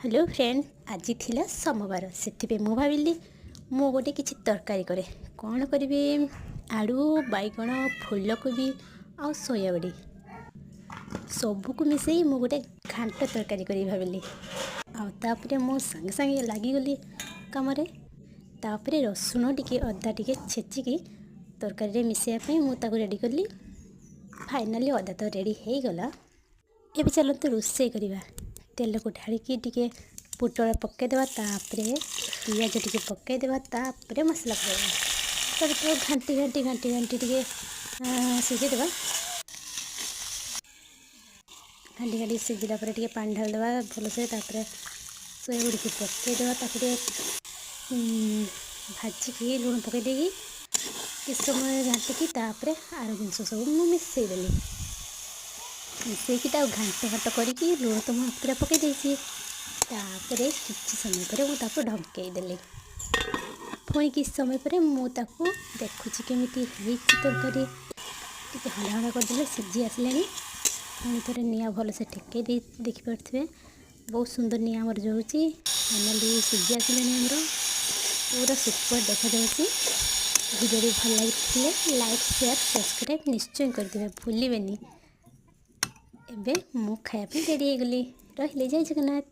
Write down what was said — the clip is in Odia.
ହ୍ୟାଲୋ ଫ୍ରେଣ୍ଡ, ଆଜି ଥିଲା ସୋମବାର। ସେଥିପାଇଁ ମୁଁ ଭାବିଲି ମୁଁ ଗୋଟେ କିଛି ତରକାରୀ କରେ। କ'ଣ କରିବି? ଆଳୁ, ବାଇଗଣ, ଫୁଲକୋବି ଆଉ ସୋୟାବଡ଼ି ସବୁକୁ ମିଶାଇ ମୁଁ ଗୋଟେ ଘାଣ୍ଟ ତରକାରୀ କରିବି ଭାବିଲି। ଆଉ ତାପରେ ମୁଁ ସାଙ୍ଗେ ସାଙ୍ଗେ ଲାଗିଗଲି କାମରେ। ତାପରେ ରସୁଣ ଟିକେ, ଅଦା ଟିକେ ଛେଚିକି ତରକାରୀରେ ମିଶାଇବା ପାଇଁ ମୁଁ ତାକୁ ରେଡ଼ି କଲି। ଫାଇନାଲି ଅଦା ତ ରେଡ଼ି ହେଇଗଲା। ଏବେ ଚାଲନ୍ତୁ ରୋଷେଇ କରିବା। ତେଲକୁ ଢାଳିକି ଟିକେ ପୋଟଳ ପକାଇଦେବା, ତାପରେ ପିଆଜ ଟିକେ ପକାଇଦେବା, ତାପରେ ମସଲା ପକାଇଦେବା। ତାପରେ ଟିକେ ଘାଣ୍ଟି ଘାଣ୍ଟି ଘାଣ୍ଟି ଘାଣ୍ଟି ଟିକେ ସିଝେଇଦେବା। ଘାଣ୍ଟି ଘାଣ୍ଟି ସିଝିଲା ପରେ ଟିକେ ପାଣି ଢାଳିଦେବା ଭଲସେ। ତାପରେ ସୋୟାବଡ଼ିକୁ ପକାଇଦେବା। ତାକୁ ଟିକେ ଭାଜିକି ଲୁଣ ପକାଇ ଦେଇକି କିଛି ସମୟ ଘାଣ୍ଟିକି ତାପରେ ଆର ଜିନିଷ ସବୁ ମୁଁ ମିଶାଇ ଦେଲି। ମିଶାଇକି ତାକୁ ଘାଣ୍ଟ ଘାଣ୍ଟ କରିକି, ଲୁଣ ତ ମୁଁ ପୁରା ପକାଇ ଦେଇଛି। ତାପରେ କିଛି ସମୟ ପରେ ମୁଁ ତାକୁ ଢଙ୍କେଇ ଦେଲି। ପୁଣି କିଛି ସମୟ ପରେ ମୁଁ ତାକୁ ଦେଖୁଛି କେମିତି ହେଇଛି ତରକାରୀ। ଟିକେ ହଣ୍ଡା ହଣ୍ଡା କରିଦେଲେ, ସିଝି ଆସିଲାଣି। ପୁଣି ଥରେ ନିଆଁ ଭଲସେ ଟେକେଇ ଦେଇ ଦେଖିପାରୁଥିବେ, ବହୁତ ସୁନ୍ଦର ନିଆଁ ଆମର ଜଳୁଛି। ଫାଇନାଲି ସିଝି ଆସିଲାଣି ଆମର, ପୁରା ସୁପର ଦେଖାଯାଉଛି। ଭିଡ଼ିଓଟି ଭଲ ଲାଗିଥିଲେ ଲାଇକ୍, ସେୟାର, ସବସ୍କ୍ରାଇବ୍ ନିଶ୍ଚୟ କରିଦେବେ, ଭୁଲିବେନି। ଏବେ ମୁଁ ଖାଇବା ପାଇଁ ରେଡ଼ି ହେଇଗଲି। ରହିଲି, ଜୟ ଜଗନ୍ନାଥ।